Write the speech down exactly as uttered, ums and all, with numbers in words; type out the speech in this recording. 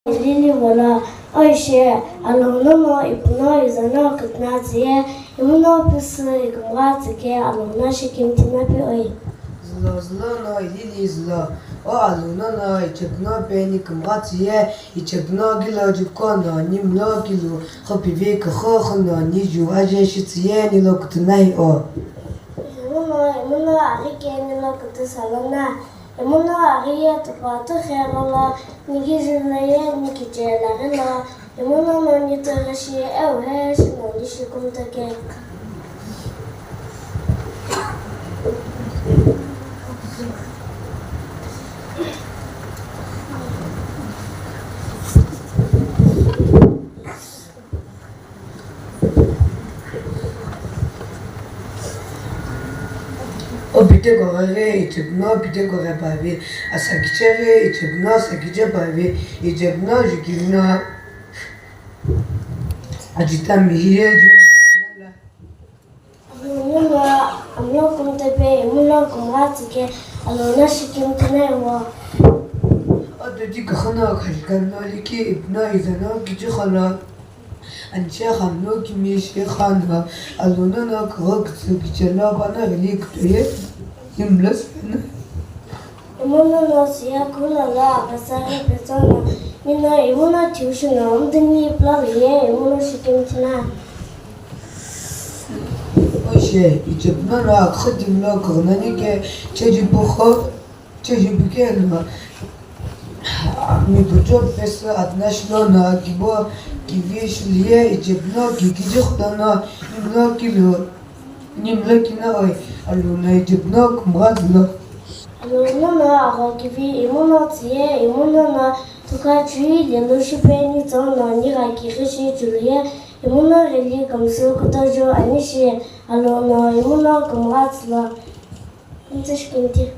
Lili volo, oishe, Alou nono ipuno izano kütüna tsüye, imuno püsü ikümgha tsüke Alou no shikimthi napi oi. Zülo zülo no ilili zülo, o Alou nono ichepuno peni kümgha tsüye, ichepuno kilo juko no nimlo kilu, khopivi küxü xü no niju aje shi tsüye nilo kütüna hi o. Imuno, imuno aghi ke nilo kütü salona. Imuno aghi ye tüpatü khe lola, nighi jülo ye nikiche laghi lo, imuno no nitughi shi, ewu he shi no nishi kumtake. O pite koghe ghi ichepuno pite koghe pavi, asakiche ghi ichepuno asakiche pavi, ichepuno jukivino ajitami hiye ju. Imuno amlo kumtepe, imuno kümgha tsüke, Alou no shikimthi nai wo. O dodi küxü no khajika no liki ipuno izano kichi xolo. Anche xamlo kimi shi xano, Alou nono küxü kütsü kichelo pano ghili kütoye, nimlo seno. Imuno no suye kulo lo aghasa ghi petsono, nino imuno thiu shino, mdini ipulalo ye imuno shikimthi na. Oishe, ichepuno no aküxü timlo küghünani ke chejipu xo. Chejipu ke no, mipucho pesü atna shilono kibo kivi shiliye ichepuno kikiji xütono nimlo kilu, nimlo kino oi, Alou no ichepuno kümgha zülo. Alou nono agho kivi imuno tsüye, imuno no thukha chui lelu shipeni tsono nigha kighi shi chuluye, imuno ghili kümsü kutoju ani shi, Alou no imuno kümgha zülo. Ntsü shikimthi.